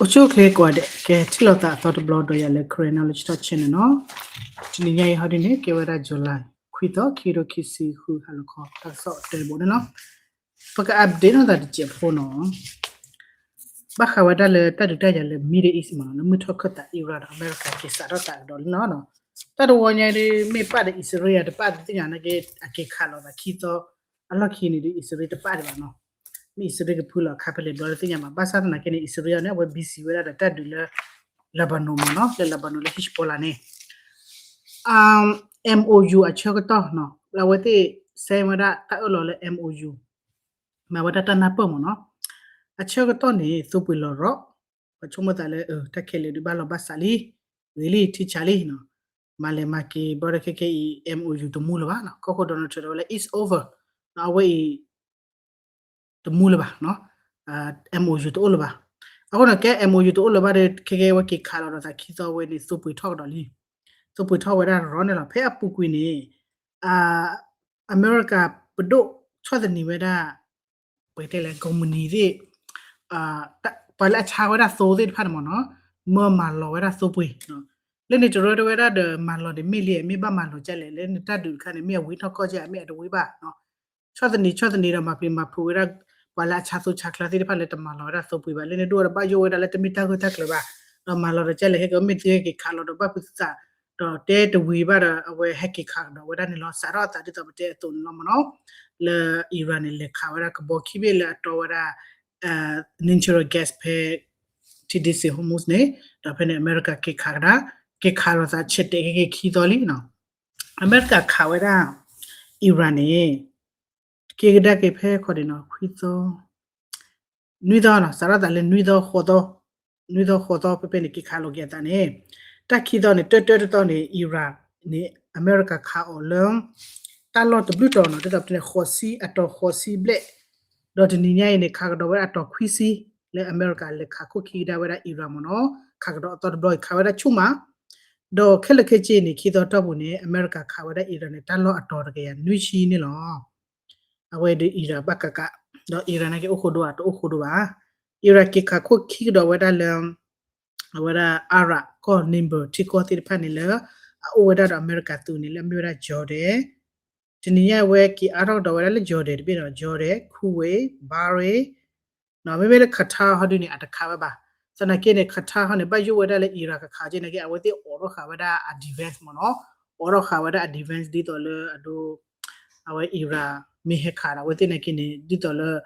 အိၣ်ဆူၣ်အိၣ်ချ့ကိးဂၤဒဲး ကဲထံၣ်လိာ်သးအသီတဘျီဒီးယၤလၢ Karen Knowledge Talk Channel နီၤ. တနံၤညါအံၤဟီဒ်န့ၣ် ကဲဝဲဒၣ် July ခွံသီ ခံကထိခံဆံဃု ဟါလီၤခီ တၢ်ကစီၣ်တၢတဘိန့ၣ်လီၤ. ပက update လိာ်သးတစဲးဖိနီၤ. ဘၣ်ဃးဝဲဒၣ်လၢတၢ်ဒုးတၢ်ယၤလၢ Middle East မးနီၤ လၢမုၢ်ထီၣ်ခၢၣ်သး Iran ဒီးအမဲရကၤက့ၤစးထီၣ်သးကဒီးလံနီၤ. တၢ်တဝီညါဒ် မ့ၢ်ပာ်ဒီးအံၣ်စရ့လးတပာ်သ့ၣ်ညါနာ်က့ အက့ၤခးလိာ်သးခံသီ အလီၢ်ခံန့ၣ်ဒီး အံၣ်စရ့လးတပာ်ဒံးဘၣ်နီၤ. မ့ၢ်အံၣ်စရ့လးကဖုလီၤခါဖဲလဲၣ်ဘျီတသ့ၣ်ညါဘၣ်. ဘၣ်ဆၣ်သနာ်က့န့ၣ် အံၣ်စရ့လးန့ၣ် အဝဲ busy ဝဲဒၣ်ဒီးတၢ်ဒုးလၢ Lebanon မးနီၤ လၢ Lebanon လၢ Hezbollah န့ၣ် MOU အဆၢကတီၢ်နီၤ လၢအဝဲသ့ၣ် sign ဝဲဒၣ်တၢ်အၢၣ်လီၤလၢ MOU မၤဝဲဒၣ်တၢ်နၢ်ပၢၢ်မးနီၤ. အဆၢကတီၢ်န့ၣ် သိပှ့ၤလီၤရီၤ ပှၤဆိကမိၣ်သးလၢ တၢ်ခဲလၢာ်ဒုးဘၣ်လီၢ်ဘၣ်စးလံ ဂ့ၤလံ ထံဆးလံနီၤ. မၤလဲၤမၤက့ၤဘျီဒီးခဲကဲအံၤ MOU တမူလၢၤဘၣ်နီၤ. ကီၢ်ခိၣ် Donald Trump တဲဝဲလၢ it's over နီၤ အဝဲအံၤ တမူလၢၤဘၣ်နီၤ. MOU တအိၣ်လၢၤဘၣ်. အဃိန့ၣ် ကဲ MOU တအိၣ်လၢၤဘၣ်ဒီး ခဲကဲဝဲက့ၤခးလီၤဒီးသးခံသီဝဲန့ၣ် သိပှ့ၤထီၣ်ကဒီးလံ. သိပှ့ၤထီၣ်ဝဲဒၣ်ရီၤန့ၣ်လီၤ. ဖဲအပူၤကွံာ်န့ၣ် အမဲရကၤပဒိၣ်ဆီၣ်သနံးဝဲဒၣ် ပကတဲလဲၣ် ကုမ္ပဏီသ့ၣ် ပှၤလၢအဆါဝဲဒၣ်သိသ့ၣ်တဖၣ်န့ၣ်မးနီၤ မၢမၤလီၤဝဲဒၣ်သိပှ့ၤ. လၢန့ၣ်တရၢတဝဲဒၣ်ဒီးမၤလီၤန့ၣ်မ့ၢ်လံ မ့ၢ်ဘၣ်မၤလီၤကလဲၣ် လၢနတၢ်ဒုးတခါန့ၣ် မ့ၢ်အဝံထီၣ်ကီၢ်ကဲ မ့ၢ်အတဝံဘၣ် ဆီၣ်သနံး ဆီၣ်သနံးဒီးမၤပျံၤမၤဖုးဝဲဒၣ် ပှၤလၢအဆါသိဆါချါသ့ၣ်တဖၣ်လၢတမၤလီၤဝဲဒၣ်သိပှ့ၤဘၣ်. လၢန့ၣ်ဒိၣ်ဝဲဒီးဘၣ်ယိၣ်ဝဲဒၣ်လၢတမ့ၢ်တၢ်ဂၢၢ်တၢ်ကျၢၤဘၣ် ဒီးမၤလီၤဒီးကလဲၣ် ခဲကမ့ၢ်သုဟဲက့ၤခးလီၤဒီးဘၣ်ဖုးသုသး ဒီးတဲတဝံၤဘၣ်ဒီး အဝဲဟဲက့ၤခးကဒီးဝဲဒၣ်န့ၣ်လီၤ. စးထီၣ်အသးဒ်သိးပတဲအသိးန့ၣ်လီၤမးနီၤ. လၢ Iran န့ၣ် လဲၤခးဝဲဒၣ်ကဘီခံဘ့ၣ်လၢအတီဝဲဒၣ် natural gas ဖဲ ထံဒ့စ့ၣ် Hormuz န့ၣ် ဒီးဖဲန့ၣ် အမဲရကၤက့ၤခးကဒါ က့ၤခးလိာ်သးဆဲးတဲာ်ခဲက့ၤခံသီလံနီၤ. အမဲရကၤခးဝဲဒၣ် Iran န့ၣ် က့ၤကဒါက့ၤဖဲခီဒံးနီၤ ခွံသီ နွံသီနီၤ စးထီၣ်သးလၢနွံသီဃိးသီ နွံသီဃိးသီဖဲဖဲန့ၣ် က့ၤခးလိာ်က့ၤအသးန့ၣ် တၢ်ခံသီန့ၣ် တၢတၢတသီန့ၣ် Iran န့ၣ် အမဲရကၤခးအီၤလၢ တၢ်လီၢ်တဘျုးတီၤနီၤ ဒ်သိးပတဲန့ၣ် ဃိးဆံအတီၤဃိးဆံဘျဲၣ် ဒီးတနံၤညါအံၤန့ၣ် ခးကဒီးဝဲဒၣ်အတီၤခွံဆံ လၢအမဲရကၤလဲၤခးခိၣ်ခံကဒါဝဲဒၣ် Iran မးနီၤ. ခးကဒီးအသီတဘျီအံၤ ခးဝဲဒၣ်ဆူၣ်မး ဒီးခဲလၢာ်ခဲဆ့န့ၣ် ခံသီတီၢ်ပူၤန့ၣ် အမဲရကၤခးဝဲဒၣ် Iran န့ၣ် တၢ်လီၢ်အတီၤတကယၤနွံဆံန့ၣ်လီၤ. အဝဲဒီး Iran ဘၣ်ကးကး ဒီး Iran နာ်က့အိၣ်ဃိဒိၣ်ဧါ တအိၣ်ဃိဒိၣ်ဘၣ်. Iran က့ၤခးခိၣ်ခံကဒီးဝဲဒၣ်လၢ အဝဲဒၣ် Arab ကီၢ် neighbor ထံကီၢ်သ့ၣ်တဖၣ်န့ၣ်လၢ အအိၣ်ဝဲဒၣ်ဒီးအမဲရကၤသုးန့ၣ် လၢအမ့ၢ်ဝဲဒၣ် Jordan တနံၤညါဝဲက့ၤအါထီၣ်ကဒီးဝဲဒၣ်လၢ Jordan တဘ့ၣ်ဒီး Jordan, Kuwait, Bahrain မ့မ့ၢ်လၢ Qatar ဟီဒုန့ၣ် အတခးဝဲဘၣ်. သနာ်က့န့ၣ် Qatar ဟီန့ၣ် ဘၣ်ယိၣ်ဝဲဒၣ်လၢ Iran ကခးက့န့ၣ်က့ အဝဲသ့ၣ်အိးထီၣ်ဃာ်ဝဲဒၣ်အ defense မးနီၤ. အိးထီၣ်ဃာ်ဝဲဒၣ်အ defense ဒ်သိးလၢအဒိ အဝဲ Iran မ့ၢ်ဟဲခးဒီး အဝဲသ့ၣ်နာ်က့န့ၣ် ဒ်သိးလၢ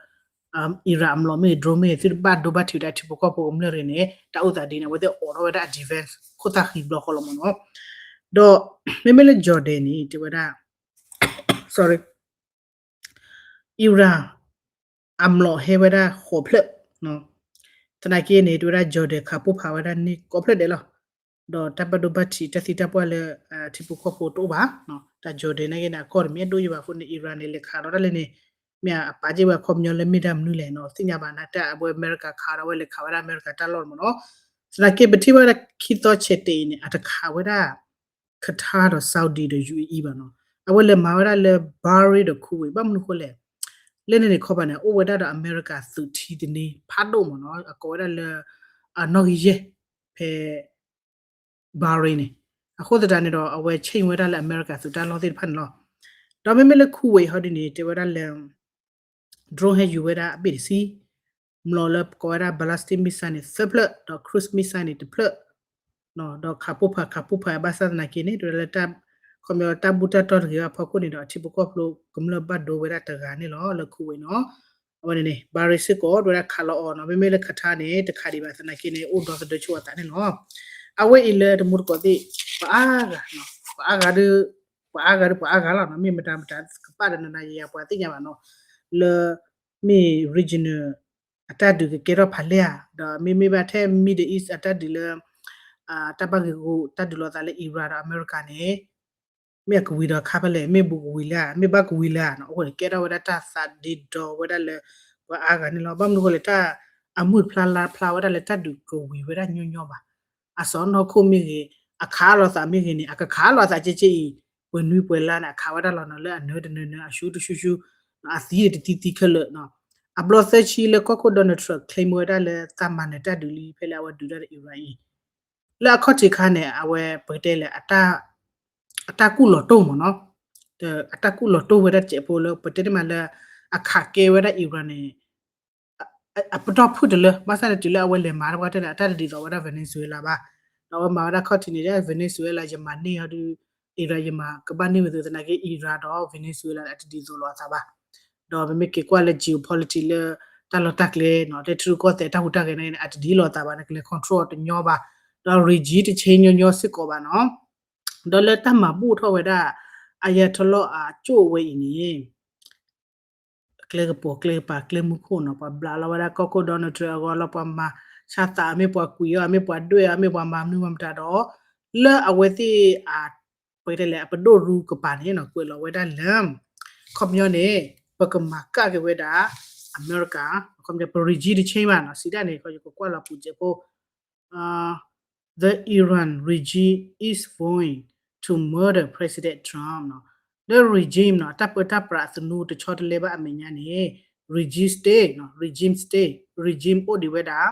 Iran အမျိာ်မ့ၢ် drone မ့ၢ် သုတဘၣ်ဒိဘၣ်ထံးဝဲဒၣ်ထံဖိကီၢ်ဖိကမျၢၢ်ရ့ၣ်န့ၣ် တၢ်အိၣ်သးဒ်န့ၣ် အဝဲသ့ၣ်အိးထီၣ်ဝဲဒၣ်အ defense ခိၣ်သၣ်ဃံဘျီဃီလီၤမးနီၤ. ဒီး မ့မ့ၢ်လၢ Jordan န့ၣ် တဲဝဲဒၣ် sorry Iran အမျိာ်ဟဲဝဲဒၣ်ဃိးဖျၢၣ် သနာ်က့န့ၣ် တဲဝဲဒၣ် Jordan ခးပိၢ်ဖးဝဲဒၣ်န့ၣ်ကိးဖျၢၣ်ဒဲးလီၤ. ဒီးတၢ်ဘၣ်ဒိဘၣ်ထံးတၢ်သံတၢ်ပှၢ်လၢ ထံဖိကီၢ်ဖိတအိၣ်ဘၣ်. တၢ် Jordan နာ်က့န့ၣ် အကီၢ်တမ့ၢ်အဒိၣ်ယံၤဘၣ်အဃိန့ၣ် Iran န့ၣ် လဲၤခးဒီးတၢ်လၢန့ၣ် မ့ၢ်အပာ်က့ၢ်ဝဲအခီပညီလၢမ့ၢ်တၢ်မနုၤလဲၣ်နီၤ သ့ၣ်ညါဘၣ်နၤ တၢ်အဝဲအမဲရကၤခးဒီးဝဲလဲၤခးဝဲဒၣ် အမဲရကၤတၢ်လီၢ်မးနီၤ. သနာ်က့ပထံၣ်ဘၣ်ဝဲဒၣ်ခံသီဆဲးတဲာ်အံၤန့ၣ် အတခးဝဲဒၣ် Qatar ဒီး Saudi ဒီး UAE ဘၣ်နီၤ. အဝဲလဲၤမၤဝဲဒၣ်လၢ Bahrain ဒီး Kuwait ဘၣ်မနုၤဃိလဲၣ်. လၢန့ၣ်န့ၣ်ခီပၤန့ၣ် အိၣ်ဝဲဒၣ်ဒီးအမဲရကၤသုးထံသန့ဖးဒိၣ်မးနီၤ အကိးဝဲဒၣ်လၢ အနီၣ်ဂံၢ်ယဲၢ် ဖဲ Bahrain န့ၣ်. အဃိသတးန့ၣ်ဒီး အဝဲ change ဝဲဒၣ်လၢအမဲရကၤသုးတၢ်လီၢ်သ့ၣ်တဖၣ်န့ၣ်လီၤ. ဒီးမ့မ့ၢ်လၢ Kuwait ဟီဒ်န့ၣ် တဲဝဲဒၣ်လၢ drone ဟဲယူၤဝဲဒၣ်အဘ့ၣ်တဆံ မျိာ်လၢကိးဝဲဒၣ် ballistic missile န့ၣ် သၢဖျၢၣ် ဒီး cruise missile န့ၣ် တဖျၢၣ် ဒီးခးပိၢ်ဖး ခးပိၢ်ဖးဘၣ်ဆၣ်သနာ်က့န့ၣ် တဲဝဲဒၣ်လၢ ခီပညီတၢ်ဘူၣ်တၢ်တီတဂ့ၤဘၣ်အဖီခိၣ်န့ၣ်ဒီး အထံဖိကီၢ်ဖိကမျၢၢ်ဘၣ်ဒိဝဲဒၣ်တဂၤန့ၣ်လီၤလၢ Kuwait နီၤ. အဝဲန့ၣ်န့ၣ် Bahrain စ့ၢ်ကီး တဲဝဲဒၣ်ခးလီၤအီၤနီၤ မ့မ့ၢ်လၢ Qatar န့ၣ် တခးဒံးဘၣ်သနာ်က့န့ၣ် အိၣ်ဒီသဒၢဆိအသးန့ၣ်လီၤ. အဝဲအံၤလၢတမူတကိးသ့ၣ် ပှၤအါဂၤ ပှၤအါဂၤဒီး ပှၤအါဂၤဒီးပှၤအါဂၤလီၤနီၤ မ့ၢ်မတၤမတၤကပာ်ဒီးနၤနၤယၤယၤပှၤသ့ၣ်ညါဘၣ်နီၤ လၢ မ့ၢ် regional အတၢ်ဒုးကကဲထီၣ်ဖးလဲၢ်ဧါ ဒီးမ့မ့ၢ်ဘၣ်ထဲ Middle East အတၢ်ဒုးလၢ တၢ်ဘၣ်ဂ့ၢ်ဂူာ်တၢ်ဒုးလိာ်သးလၢ Iran ဒီးအမဲရကၤန့ၣ် မ့ၢ်အကဝံၤဒီးခါဖဲလဲၣ် မ့ၢ်ဘူးကဝံၤလၢဧါ မ့ၢ်ဘၣ်ကဝံၤလၢဧါနီၤ အဃိန့ၣ်ကဲထီၣ်ဝဲဒၣ်တၢ်သးဒ့ဒီဝဲဒၣ်လၢ ပှၤအါဂၤန့ၣ်လီၤ. ဘၣ်မနုၤအဃိလဲၣ် တၢ်အမုၢ်ဖျါလါဖျါဝဲဒၣ်လၢတၢ်ဒုးကဝံၤဝဲဒၣ်ညီညီဘၣ်. အစီၢ်နီၤခိၣ်မ့ၢ်ဂ့ၤ အခးလိာ်သးမ့ၢ်ဂ့ၤန့ၣ် အကခးလိာ်သးကဲကဲအံၤ ပှဲၤနွံပှဲၤလါန့ၣ် အခးဝဲဒၣ်လီၤနီၤ လၢအနၢၤတနၢၤနၢၤ အရှူတရှူရှူ အသံတသံသံခဲလၢာ်နီၤ အဘျီသၢဆံလၢကီၢ်ခိၣ် Donald Trump claim ဝဲဒၣ်လၢသးမၤနၢၤတၢ်ဒုးလံ ဖဲလၢအဝဲဒုးတၢ်ဒီး Iran အံၤ လၢအခီၣ်ထံးခါန့ၣ် အဝဲပကတဲလဲၣ် အတၢ်ကူၣ်လီၤတိၢ်မ့ၢ်နီၤ, အတၢ်ကူၣ်လီၤတိၢ်ဝဲဒၣ်တစဲးဖိလၢ ပတဲတ့ၢ်မးလၢ အခးကဲဝဲဒၣ် Iran န့ၣ် အပတီၢ်ဖုၣ်တလၢ ဘၣ်ဆၣ်န့ၣ်တုၤလၢအဝဲလဲၤမၤတၢ်ပှၤတၢၢ်န့ၣ် အတၢ်တဒ်သိးဝဲဒၣ် Venezuela ဘၣ်, ဒီးအဝဲမၤဝဲဒၣ်ခီၣ်ထံးန့ၣ် Venezuela ယမၤန့ၢ်ဟီဒုး Iran ယမၤကဘၣ်န့ၢ်ဝဲသနာ်က့ Iran ဒီး Venezuela န့ၣ် အတဒ်သိးလိာ်အသးဘၣ်, ဒီးပမ့ၢ်က့ၤကွၢ်လၢ geopolitics လၢ တၢ်လီၢ်တၢ်ကျဲနီၤ လၢထံရူၢ်ကီၢ်သဲးတၢ်ဟူးတၢ်ဂဲၤန့ၣ် အတဒ်လိာ်အသးဘၣ် နကလဲၤ control တညီဘၣ်, ဒီး regime တ change ညီညီစ့ၢ်ကီးဘၣ်နီၤ, ဒီးလၢတၢ်မၤဘူၣ်ထီၣ်ဝဲဒၣ် Ayatollah အကၠိၣ်ဝဲအံၤန့ၣ် ကျဲကပီၤကျဲကပၤကျဲမူခိၣ်နီၤ ပှၤဘျးလီၤဝဲဒၣ်ကီၢ်ခိၣ် Donald Trump အဂီၢ်လီၤ ပှၤမၤဆါသး မ့ၢ်ပှၤကွံာ်အီၤ မ့ၢ်ပှၤဒွဲၣ်အီၤ မ့ၢ်ပှၤမၤမနုၤမၤမတၤဒီး လၢအဝဲသ့ၣ်အ ပကတဲလဲၣ် အပဒိၣ်ရူကပၤန့ၣ်နီၤ ကွဲးလီၤဝဲဒၣ်လၢ ခီပညီန့ၣ် ပကမၤကၣ်က့ၤဝဲဒၣ် အမဲရကၤ ခီပညီ ပ regime တ change ဘၣ်နီၤ စံးဒၣ်န့ၣ် ယကကွၢ်လီၤပူၤစဲးဖိ The Iran regime is vowing to murder President Trump နီၤ, လၢ regime နီၤ တၢ်ပၢတၢ်ပြးအသနူတဆီတလဲဘၣ်အမဲာ်ညါန့ၣ် regime state နီၤ regime state regime အိၣ်ဒံးဝဲဒၣ်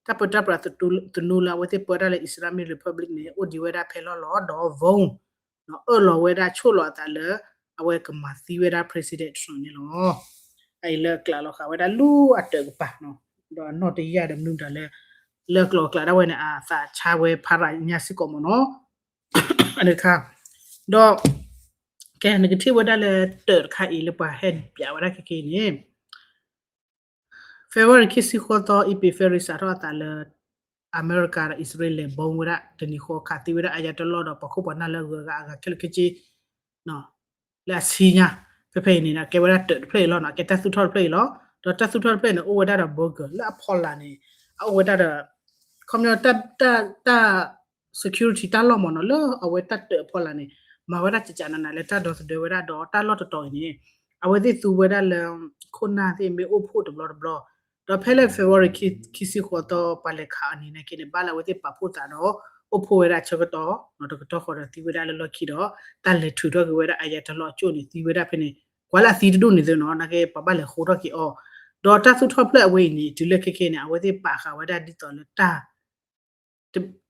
တၢ်ပၢတၢ်ပြးသနူလၢအဝဲသ့ၣ်ပၢတၢ်လၢ Islamic Republic န့ၣ် အိၣ်ဒံးဝဲဒၣ်ဖဲလီၢ်လီၤ ဒီး vow နီၤ အၢၣ်လီၤဝဲဒၣ်ဆိၣ်လီၤအသးလၢ အဝဲကမၤသံဝဲဒၣ် President Trump န့ၣ်လီၤ. အအံၤလၢအကျးလီၤဃာ်ဝဲဒၣ်လၢအတၢးကပၤနီၤ ဒီးအနီၣ်တယၢ်ဒီးမနုၤတၢ်လၢ လၢအကျိၤအကျဲဒၣ်ဝဲန့ၣ် အသးဆါဝဲဖးရၤညါစ့ၢ်ကီးမ့ၢ်နီၤ အန့ၣ်တခါ ဒီး ကဲ နကထံၣ်ဝဲဒၣ်လၢတၢးတခါအံၤလၢပှၤဟဲပၠးဝဲဒၣ်ခဲက့ၤန့ၣ် February ခံဆံဃိးသီ အံၤပ့ၤ February စးထီၣ်အသးလၢ အမဲရကၤဒီးအံၣ်စရ့လး bomb ဝဲဒၣ် တနံၤဃီခးသံဝဲဒၣ် Ayatollah ဒီးပှၤခိၣ်ပှၤနၢ်လၢအဂုၤအဂၤအဂၤခဲလၢာ်ခဲဆ့ လၢအဆံညါ ဖဲဖဲအံၤန့ၣ် ကဲဝဲဒၣ်တၢးတဖျၢၣ်အံၤလီၤနီၤ ကဲတၢ်သူၣ်ထီၣ်တဖျၢၣ်အံၤလီၤ ဒီးတၢ်သူၣ်ထီၣ်တဖျၢၣ်န့ၣ် အိၣ်ဝဲဒၣ်ဒီး bunker လၢအဖီလာ်န့ၣ် အအိၣ်ဝဲဒၣ်ဒီး ခီပညီ တၢ် security တၢ်လီၢ်မ့ၢ်နီၤ လၢအဝဲတၢ်တၢးအဖီလာ်န့ၣ် မၤဝဲဒၣ်ကကးနးနးလၢတၢ်ဒီသဒၢဝဲဒၣ်ဒီးတၢ်လီၢ်တတီၤအံၤန့ၣ် အဝဲသ့ၣ်သူဝဲဒၣ်လၢ ခိၣ်နၢ်သ့ၣ်မ့ၢ်အိၣ်ဖှိၣ်တဘျီတဘျီ ဒီးဖဲလၢ February ခံဆံဃိးသီ ပှၤလဲၤခးအီၤန့ၣ် နာ်က့န့ၣ် ဘၣ်လၢအဝဲသ့ၣ်ပာ်ဖှိၣ်သးဒီး အိၣ်ဖှိၣ်ဝဲဒၣ်အဆၢကတီၢ် တကတီၢ်ဃီဒီးသံဝဲဒၣ်လၢလီၢ်ခံဒီး တၢ်လဲၤထုးထီၣ်က့ၤဝဲဒၣ် Ayatollah အကၠိၣ်န့ၣ် သံဝဲဒၣ်ဖဲန့ၣ် ကွၢ်လၢအသံတဒူၣ်န့ၣ်သ့နီၤ နာ်က့ပှၤဘၣ်လဲၤဃိထီၣ်က့ၤအီၤ ဒီးတၢ်သူၣ်ထီၣ်ဖျၢၣ်အဝဲအံၤန့ၣ် တုၤလၢခဲခဲန့ၣ် အဝဲသ့ၣ်ပာ်ဃာ်ဝဲဒၣ်ဒ်သိးလၢတၢ်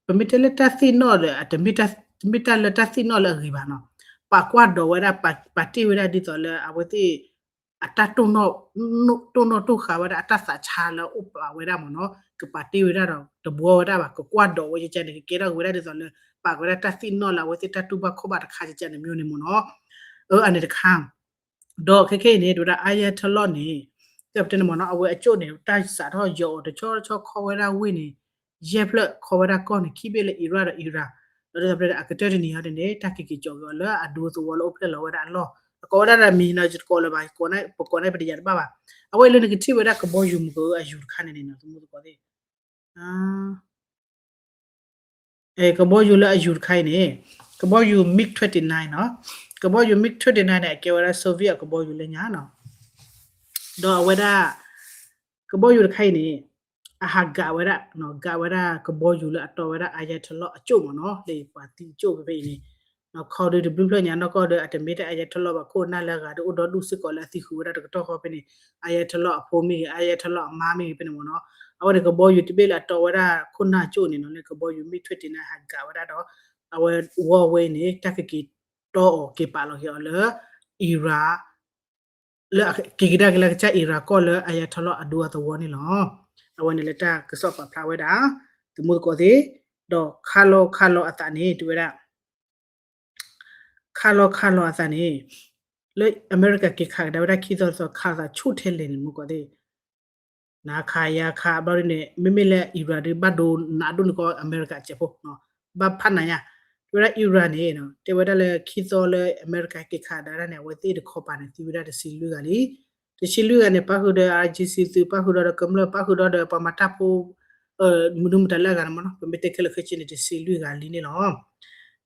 ပမ့ၢ်တဲလၢတၢ်သ့ၣ်နီၣ်ဒီး တမ့ၢ်တၢ်လၢတၢ်သ့ၣ်နီၣ်လၢအဂ့ၤဘၣ်နီၤ ပာ်ကွၢ်ဒိးဝဲဒၣ် ပာ်တ့ၢ်ဝဲဒၣ်ဒ်သိးလၢအဝဲသ့ၣ် အတၢ်တိၢ်နီၣ် တိၢ်နီၣ်တိၢ်ဃာ်ဝဲဒၣ်အတၢ်သးဆါလၢအအိၣ်ပာ်ဝဲဒၣ်မ့ၢ်နီၤ ကပာ်တ့ၢ်ဝဲဒၣ်ဒီးတဘှီဝဲဒၣ်ဘၣ် ကကွၢ်ဒိးဝဲကကန့ၣ် ကကဲထီၣ်က့ၤဝဲဒၣ်ဒ်သိးလၢ ပာ်က့ၤဝဲဒၣ်တၢ်သ့ၣ်နီၣ်လၢအဝဲသ့ၣ်တၢ်တူၢ်ဘၣ်ခီၣ်ဘၣ်တခါကကန့ၣ်မ့ၢ်န့ၣ်မ့ၢ်နီၤ အၢ အန့ၣ်တခါ ဒီးခဲခဲအံၤန့ၣ် တဝဲဒၣ် Ayatollah န့ၣ် တၢ်ပတဲန့ၣ်မ့ၢ်နီၤ အဝဲအကၠိၣ်န့ၣ် တၢ်စးထီၣ်ယီၤအီၤတဆီတဆီခီဝဲဒၣ်ဝ့ၢ်န့ၣ် ယဲၢ်ဖျၢၣ်ခီဝဲဒၣ်ကီၢ်န့ၣ် ခံဘ့ၣ်လၢ Iraq ဒီး Iran ဒီး တၢ်ပတဲအကတၢၢ်တနံၤအံၤန့ၣ် တၢ်က့ၤက့ၤကၠီၤက့ၤအီၤလၢအဒူသဝီလၢအိၣ်ဖျဲၣ်လီၤဝဲဒၣ်အလီၢ် အကိးဝဲဒၣ်ဒီးမံၤနီၤ ယတကိးလၢၤဘၣ် ပကိးန့ၣ်ပတယာ်တဘၣ်ဘၣ် အဝဲအံၤလၢနကထံၣ်ဝဲဒၣ်ကဘီယူၤမုၢ်ကအုအယူၤတခါန့ၣ်န့ၣ်နီၤ သမူသကိးသ့ၣ် ကဘီယူၤလၢအယူၤတခါအံၤန့ၣ် ကဘီယူၤ MiG twenty-nine နီၤ ကဘီယူၤ MiG twenty-nine န့ၣ် အကဲဝဲဒၣ် Soviet အကဘီယူၤလၢညါနီၤ ဒီးအဝဲဒၣ် ကဘီယူၤတခါအံၤန့ၣ် အဟးဂာ်ဝဲဒၣ် ဂာ်ဝဲဒၣ်ကဘီယူၤလၢအတီဝဲဒၣ် Ayatollah အကၠိၣ်မ့ၢ်နီၤ လၢပှၤသံကၠိၣ်ဖဲဖဲအံၤန့ၣ် ခီဒုတဘျုးဖျၢၣ်ညါနီၢ်ကီၢ်ဒီး အတမ့ၢ်ထဲ Ayatollah ဘၣ် ခိၣ်နၢ်လၢအဂၤဒီးအိၣ်ဒီဒူၣ်စ့ၢ်ကီးလၢအသံဃုာ်ဝဲဒၣ်တကတီၢ်ဃီဖဲန့ၣ် Ayatollah အဖိမ့ၢ်ဂ့ၤ Ayatollah အမါမ့ၢ်ဂ့ၤဖဲန့ၣ်မ့ၢ်နီၤ အဝဲန့ၣ်ကဘီယူၤတဘ့ၣ်လၢအတီဝဲဒၣ်ခိၣ်နၢ်ကၠိၣ်န့ၣ်နီၤ လၢကဘီယူၤ MiG twenty-nine ဟးဂာ်ဝဲဒၣ်ဒီး အဝဲဝီဝဲအံၤန့ၣ် တၢ်ကက့ၤတီအီၤက့ၤပာ်လီၤက့ၤအီၤလၢ Iraq လၢကက့ၤကဒါက့ၤလၢကစၢ် Iraq ကီၢ်လၢ Ayatollah အဒူအသဝီန့ၣ်လီၤ. အဝဲန့ၣ်လၢတၢ်ကစီၣ်ပာ်ဖျါဝဲဒၣ် သမူသကိးသ့ၣ် ဒီးခါလီၤခါလီၤအသးန့ၣ် တဲဝဲဒၣ် ခါလီၤခါလီၤအသးန့ၣ် လၢအမဲရကၤက့ၤခးကဒါဝဲဒၣ်ခံသီတသီ ခးသးဆူၣ်ထဲလဲၣ်န့ၣ် မူသကိးသ့ၣ် နၤခးယၤခး ဘျီဒ်န့ၣ် မ့မ့ၢ်လၢ Iraq ဒုးဘၣ်ဒိနးဒိၣ်န့ၢ်ကီးအမဲရကၤစဲးဖိ ဘၣ်ဖးနၤညါ တဲဝဲဒၣ် Iraq န့ၣ် တဲဝဲဒၣ်လၢခံသီလၢအမဲရကၤက့ၤခးကဒါဒၣ်န့ၣ် အဝဲသ့ၣ်တခီပၤန့ၣ် သံဝဲဒၣ်တဆံလွံၢ်ဂၤလံ တဆံလွံၢ်ဂၤန့ၣ် ပၣ်ဃုာ်ဒီး IRGC သုး ပၣ်ဃုာ်ဒီးဒီးကမျၢၢ် ပၣ်ဃုာ်ဒီးဒီးပှၤမၤတၢ်ဖိ မနုၤမတၤလၢအဂၤန့ၣ်မ့ၢ်နီၤ ပမ့ၢ်တဲခဲလၢာ်ခဲဆ့န့ၣ် တဆံလွံၢ်ဂၤလံန့ၣ်လီၤ.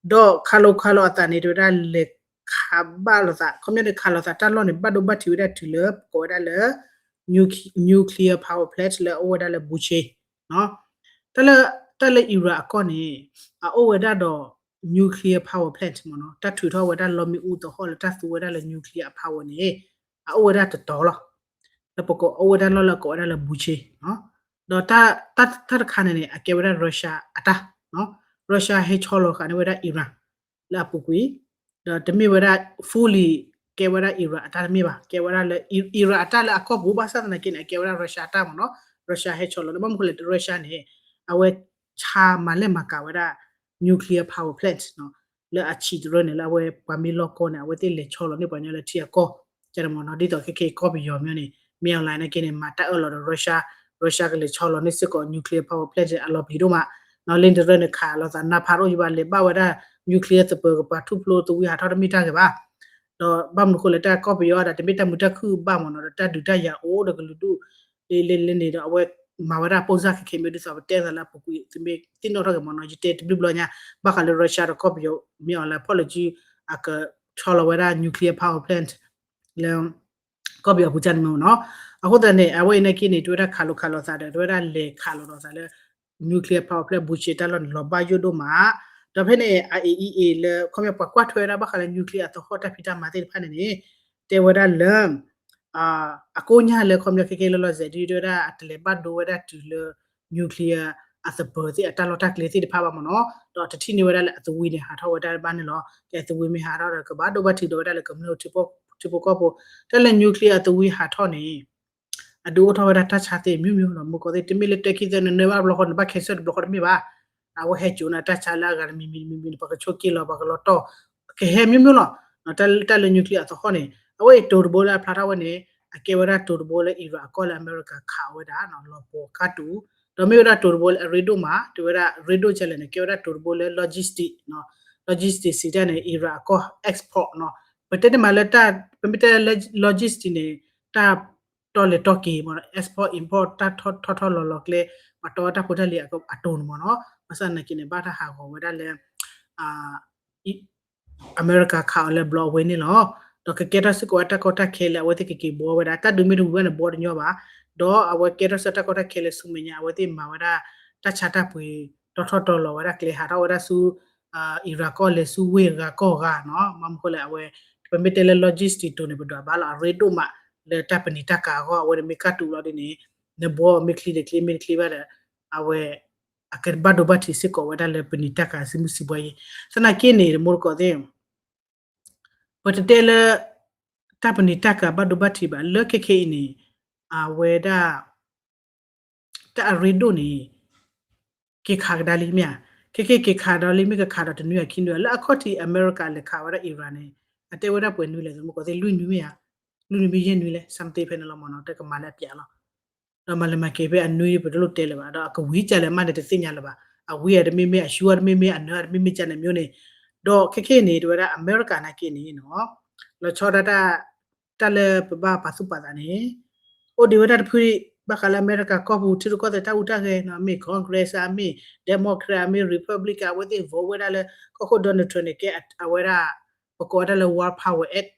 ဒီးခးလီၤခးလီၤအသးန့ၣ် တဲဝဲဒၣ်လဲၤခးဘၣ်လိာ်သး ခီပညီန့ၣ် ခးလိာ်သးတၢ်လီၢ်န့ၣ် ဘၣ်ဒိဘၣ်ထံးဝဲဒၣ်တုၤလၢ ကိးဝဲဒၣ်လၢ nuclear power plant လၢအအိၣ်ဝဲဒၣ်လၢ Bushehr တၢ်လၢ Iran အကီၢ်န့ၣ် အအိၣ်ဝဲဒၣ်ဒီး nuclear power plant မ့ၢ်နီၤ တၢ်ထုးထီၣ်ဝဲဒၣ်လီမ့ၣ်အူသဟီၣ်လၢတၢ်သူဝဲဒၣ်လၢ nuclear power န့ၣ် အအိၣ်ဝဲဒၣ်တတီၤလီၤ. လၢပကအိၣ်ဝဲဒၣ်လီၢ်လၢအကိးဝဲဒၣ်လၢ Bucha ဒီးတၢ်တခါန့ၣ်န့ၣ် အကဲဝဲဒၣ် Russia အတၢ် Russia ဟဲဆီလီၤဃာ်န့ၢ်ဝဲဒၣ် Iran လၢအပူၤကွံာ်, ဒီးတမ့ၢ်ဝဲဒၣ် fully ကဲဝဲဒၣ် Iran အတၢ်တမ့ၢ်ဘၣ်, ကဲဝဲဒၣ်လၢ Iran အတၢ်လၢအကီၢ်ပူၤ ဘၣ်ဆၣ်သနာ်က့န့ၣ် အကဲဝဲဒၣ် Russia အတၢ်မ့ၢ်နီၤ, Russia ဟဲဆီလီၤန့ၣ် ဘၣ်မနုၤဃိလဲၣ် Russia န့ၣ် အဝဲဆါမၤလဲၢ်မၤကၤဝဲဒၣ် nuclear power plant လၢအဆံးတရၢန့ၣ် လၢအဝဲပှၤမ့ၢ်လီၢ်ကီၢ်န့ၣ် အဝဲသ့ၣ်လဲၤဆီလီၤန့ၢ်ပှၤကညီလၢထံအကီၢ် ကဲမ့ၢ်နီၤ, ဒ်သိးခဲခဲအံၤကီၢ်ပယီၤမ့ၢ်န့ၣ် မ့ၢ် online နာ်က့န့ၣ် မၤတၢ်အၢၣ်လီၤဒီး Russia, Russia ကလဲၤဆီလီၤန့ၢ်စ့ၢ်ကီး nuclear power plant အလီၤပျံၤဒိၣ်မး, နီၤ လၢတရၢန့ၣ်ခးလိာ်သးနါဖးဒိၣ်ယဘၣ် လဲၤဘၣ်ဝဲဒၣ် nuclear သပၢၤကပၤထူၣ်ဖျိသဝံၤဟးထီၣ်တမ့ၢ်တၢ်ဂ့ၤဘၣ်, ဒီးဘၣ်မနုၤဃိလဲၣ် တၢ်ကီၢ်ပယီၤဒီး တမ့ၢ်တၢ်မုာ်တၢ်ခုၣ်ဘၣ်မ့ၢ်နီၤ, ဒီးတၢ်ဒုးတၢ်ယၤအိၣ်ဒီးကလုာ်ဒူၣ် လၢလၢလၢန့ၣ်ဒီး အဝဲမၤဝဲဒၣ် ပုံစံ ခဲခဲအံၤမ့ၢ် ဒ်သိးပတဲသးလၢအပူၤကွံာ် သုမ့ၢ်သ့ၣ်နီၣ်ထီၣ်က့ၤမ့ၢ်နီၤ, ယတဲတဘျုးဘျီညါ ဘၣ်ဃးလၢ Russia ဒီးကီၢ်ပယီၤ မ့ၢ် online ဖီၣ်လၢကၠူ အကဆီလီၤဝဲဒၣ် nuclear power plant လၢ ကီၢ်ပယီၤအပူၤကန့ၣ်မ့ၢ်နီၤ, အဃိသတးန့ၣ် အဝဲအံၤနာ်က့န့ၣ် တဲဝဲဒၣ်ခးလိာ်ခးလိာ်သးဒီး တဲဝဲဒၣ်လဲၤခးလိာ်ဒီးသးလၢ nuclear power plant Bucha တၢ်လီၢ်န့ၣ် လီၤဘၣ်ယိၣ်ဒိၣ်မး, ဒီးဖဲန့ၣ် IAEA လၢခီပညီပှၤကွၢ်ထွဲဝဲဒၣ်ဘၣ်ဃးလၢ nuclear အသဟီၣ်တၢ်ဖံးတၢ်မၤသ့ၣ်တဖၣ်န့ၣ်န့ၣ် တဲဝဲဒၣ်လၢ အကိညၢ်လၢခီပညီခဲခဲလၢလီၤစဲးဒ်တဲဝဲဒၣ် အတလဲၤဘၣ်ဒိဝဲဒၣ်တုၤလၢ nuclear အသပၢၤသ့ၣ်အတၢ်လီၢ်တၢ်ကျဲသ့ၣ်တဖၣ်ဘၣ်မ့ၢ်နီၤ, ဒီးတထံၣ်န့ၢ်ဝဲဒၣ်လၢအသဝံန့ၣ် ဟးထီၣ်ဝဲဒၣ်ဘၣ်န့ၣ်လီၤ. ကဲအသဝံမ့ၢ်ဟးထီၣ်ဒီး ကဘၣ်ဒိဘၣ်ထံးဒီးဝဲဒၣ်လၢကမျၢၢ်ထံဖိကီၢ်ဖိ, တၢ်လၢ nuclear အသဝံဟးထီၣ်န့ၣ် အဒုးအိၣ်ထီၣ်ဝဲဒၣ်တၢ်ဆါသ့ၣ်မ့ၢ်မ့ၢ်လီၤ. မုၢ်ကီၢ်သ့ၣ် တမ့ၢ်လၢတၢ်ခံသၢနနၢဘၣ်တဘျီဃီန့ၣ် ဘၣ်ခဲဆၢၣ်တဘျီဃီတမ့ၢ်ဘၣ်. အဝဲဟဲစိာ်န့ၢ်တၢ်ဆါလၢအဂၤတမံၤမံၤတမံၤမံၤန့ၣ် ပှၤကဆိးက့လီၤ ပှၤကလီၤတီၢ် ကဟဲမ့ၢ်မ့ၢ်လီၤ. တၢ်လၢ nuclear အသဟီၣ်န့ၣ် အဝဲအံၤတိၤတဘိလၢအဖျါထီၣ်ဝဲန့ၣ် အကဲဝဲဒၣ်တိၤတဘိလၢ Iran အကီၢ်လၢအမဲရကၤခးအီၤဝဲဒၣ် လီၤပှီၤကါတူာ်, ဒီးမ့ၢ်ဝဲဒၣ်တိၤတဘိလၢအရ့ဒိၣ်မး တဲဝဲဒၣ်ရ့ဒိၣ်ကလဲၣ်န့ၣ် ကဲဝဲဒၣ်တိၤတဘိလၢ logistic, logistic စံးတၢ်န့ၣ် Iran အကီၢ် export နီၤ. ပတဲတမးလၢတၢ် ပမ့ၢ်တဲလၢ logistic န့ၣ် တၢ်တီလဲၤတီက့ၤမ့ၢ်နီၤ, export import တၢ်ထီၣ်ထီထီၣ်လီၤလီၤကျဲ ပှၤတီတၢ်ဖိတၢ်လံၤအတိၤန့ၣ်မ့ၢ်နီၤ. ဘၣ်ဆၣ်သနာ်က့န့ၣ် ဘၣ်တၢ်ဟးဂီၤဝဲဒၣ်လၢ အမဲရကၤခးအီၤလၢဘျီအဝဲန့ၣ်လီၤ. ဒီးကကဲထီၣ်စ့ၢ်ကီးဝဲတၢ်ကီတၢ်ခဲလၢအဝဲသ့ၣ်ကက့ၤဘှီဝဲဒၣ် တၢ်ဒုးမ့ၢ်တဝံၤဘၣ်န့ၣ် ဘှီတညီဘၣ်. ဒီးအဝဲကဲထီၣ်စ့ၢ်တၢ်ကီတၢ်ခဲလၢဆူမဲာ်ညါ အဝဲသ့ၣ်မၤဝဲဒၣ် တၢ်ဆါတၢ်ပှ့ၤ တီထီၣ်တီလီၤဝဲဒၣ်ကျဲ ဟးထီၣ်ဝဲဒၣ်ဆူ Iran ကီၢ်လဲၤဆူဝ့ၢ်ဂၤကီၢ်ဂၤနီၤ. ဘၣ်မနုၤဃိလဲၣ် အဝဲ ပမ့ၢ်တဲလၢ logistic တိၤန့ၣ် ပဒွးဘၣ်လီၤ အရ့ဒိၣ်မး လၢတၢ်ပနံာ်တၢ်ကၤအဂီၢ် အဝဲန့ၣ်မ့ၢ်ကါတူာ်လီၤဒ်န့ၣ် နဘှီမ့ၢ်ချ့ဒီးချ့ မ့ၢ်တချ့ဘၣ်ဒီး အဝဲ အကဘၣ်ဒိဘၣ်ထံးစ့ၢ်ကီးဝဲဒၣ်လၢပနံာ်တၢ်ကၤစုမုၢ်စံးဘှီယဲၢ် သနာ်က့န့ၣ် တမိၢ်တကိးသ့ၣ် ပတတဲလၢ တၢ်ပနံာ်တၢ်ကၤဘၣ်ဒိဘၣ်ထံးဘၣ် လၢခဲခဲအံၤန့ၣ် အဝဲဒၣ် တၢ်အရ့ဒိၣ်န့ၣ် က့ၤခးကဒါလံမ့ၢ်ဧါ, ခဲခဲက့ၤခးဒီးလံ မ့ၢ်ကခးဒီးတနွံအခံနွံ လၢအခီၣ်ထံးအမဲရကၤလဲၤခးဝဲဒၣ် Iran န့ၣ် အတဲဝဲဒၣ်ပှဲၤနွံလဲၣ် တမိၢ်တကိးသ့ၣ် လွံၢ်နွံမ့ၢ်ဧါ, လွံၢ်နွံမ့ၢ်ယဲၢ်နွံလဲၣ် something ဖဲန့ၣ်လီၤမ့ၢ်နီၤ တကမၤလၢအပျးလီၤ. ဒီးမၤလဲၤမၤက့ၤဖဲအနွံပတလိၣ်တဲလၢၤဘၣ် ဒီးအကဝံၤကလဲၣ်မးန့ၣ် တသ့ၣ်ညါလၢၤဘၣ်. အဝံၤအတမ့မ့ၢ် အရှူအတမ့မ့ၢ် အနၢအတမ့မ့ၢ်ကန့ၣ်မျိုးန့ၣ်, ဒီးခဲခဲအံၤန့ၣ် တဲဝဲဒၣ်အမဲရကၤနာ်က့န့ၣ်နီၤ လီၤဆီဒၣ်တၢ် တၢ်လၢပဘၣ်ပာ်သူၣ်ပာ်သးန့ၣ် အိၣ်ဒံးဝဲဒၣ်တဖု ဘၣ်ဃးလၢအမဲရကၤကီၢ်ပူၤ ထံရူၢ်ကီၢ်သဲးတၢ်ဟူးတၢ်ဂဲၤနီၤ မ့ၢ် Congress ဧါ မ့ၢ် Democrat ဧါ မ့ၢ် Republican အဝဲသ့ၣ် vote ဝဲဒၣ်လၢ ကီၢ်ခိၣ် Donald Trump န့ၣ် ကဲအဝဲဒၣ် ပကိးဝဲဒၣ်လၢ War Powers Act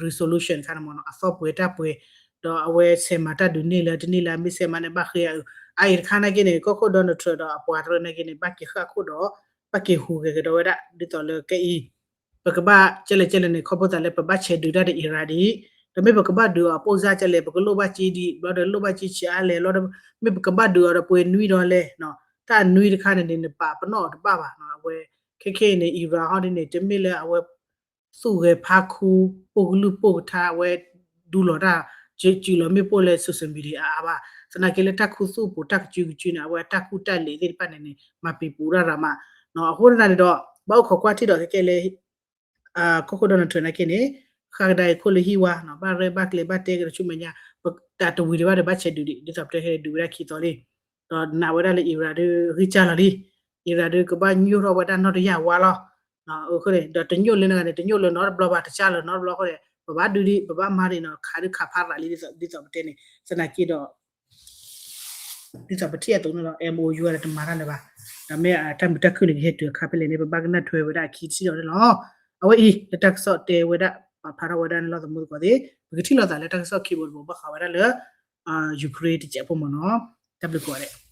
resolution ခါန့ၣ်မ့ၢ်နီၤ အသီပှဲၤတၢ်ပှဲၤ ဒီးအဝဲဆဲးမၤတၢ်ဒုးန့ၢ်လၢတန့ၢ်လၢ မ့ၢ်ဆဲးမၤန့ၣ်ဘၣ်ဃ့အအုး အအံၤတခါနာ်က့န့ၣ် ကီၢ်ခိၣ် Donald Trump ဒီးအပှၤတရၢနာ်က့န့ၣ် ဘၣ်က့ၤဃၣ်ခိၣ်ဒီး ဘၣ်က့ၤဟူးဂဲၤကဒီးဝဲဒၣ် ဒ်သိးလၢကဲအံၤ ပကဘၣ်ကဲလဲၣ်ကဲလဲၣ်န့ၣ် ခီဖျိသးလၢပဘၣ်ဆဲးဒုးတၢ်ဒီး Iran ဒံး ဒီးမ့ၢ်ပကဘၣ်ဒုးအီၤ ပုံစံ ကဲလဲၣ် ပကလိၣ်ဘၣ်က့ဒံး ဘျီဒီးလိၣ်ဘၣ်က့ဆံးအါလဲၣ်လီၤ မ့ၢ်ပကဘၣ်ဒုးအီၤဒီးပှဲၤနွံဒီးလဲၣ် တၢ်နွံတခါန့ၣ်န့ၣ် နပာ်ပနီၣ်အီၤတဘၣ်ဘၣ်နီၤ အဝဲ ခဲခဲအံၤန့ၣ် Iran ဟီဒ်န့ၣ် တမ့ၢ်လၢအဝဲ သူၣ်ဂဲၤဖးခူ ပိၢ်ကလုၢ်ပိၢ်ကထါ အဝဲဒူလီၤတၢ် စုးလီၤမ့ၣ်ပိၢ်လၢ social media အါအါဘၣ် သနာ်က့လၢတၢ်ခူသူၣ်ပူၤတၢ်ကစုကစုန့ၣ် အဝဲတၢ်ကူတၢ်လဲၤသ့ၣ်တဖၣ်န့ၣ်န့ၣ် မၤပံၤပူၤတၢ်ရၤမး အဃိသတးန့ၣ်ဒီး ဘၣ်အိၣ်ခိးကွၢ်ထံၣ်ဒီးခဲခဲလၢ ကီၢ်ခိၣ် Donald Trump နာ်က့န့ၣ် ဃၣ်ကဒါအံၤခိၣ်လၢဟံၣ်ဝါ ဘၣ်ရဲၣ်ဘၣ်ကျဲၤဘၣ်တဲကဒီးဆူမဲာ်ညါ တၢ်တဝံၤဒံးဘၣ်ဒီးဘၣ်ဆဲးဒုးဒံး ဒ်သိးပတဲခဲဒုးဝဲဒၣ်ခံသီလံ ဒီးနာ်ဝဲဒၣ်လၢ Iran ဒုးဂံၢ်စၢ်လီၤလံ Iran ဒုးကဘၣ်ညိၣ်ထီၣ်ဝဲဒၣ်နီၢ်တယၢ်ဝါလီၤ အဃိန့ၣ် ဒီးတညိၣ်လၢနဂၤန့ၣ် တညိၣ်လၢနီတဘျီဘၣ် တစၢ်လၢနီတဘျီအဃိန့ၣ် ပဘၣ်ဒုးဒံး ပဘၣ်မၤဒံးနီၤ ခးဒုးခးဖးရးလံ ဒ်သိးပတဲန့ၣ် သနာ်က့ဒီး ဒ်သိးပထံၣ်အသိးန့ၣ်လီၤ MOU ဒီးတမၤတၢ်လၢၤဘၣ် ဒီးမ့ၢ်အတၢ်မုာ်တၢ်ခုၣ်န့ၣ် ကဟဲတုၤအခါဖဲလဲၣ်န့ၣ် ပဘၣ်ကနၣ်ထွဲဝဲဒၣ်အခံတထံၣ်ဒီးန့ၣ်လီၤ အဝဲအံၤ လၢတၢ်ကစီၣ်တဲဝဲဒၣ် ပာ်ဖျါထီၣ်ဝဲဒၣ်န့ၣ်လီၤ တမိၢ်တကိးသ့ၣ် ပကထံၣ်လိာ်သးလၢတၢ်ကစီၣ်ခံဘိတဘိ ဘၣ်ဃးဝဲဒၣ်လၢ Ukraine တစဲးဖိမ့ၢ်နီၤ တၢ်ဘျုးကိးဂၤဒဲး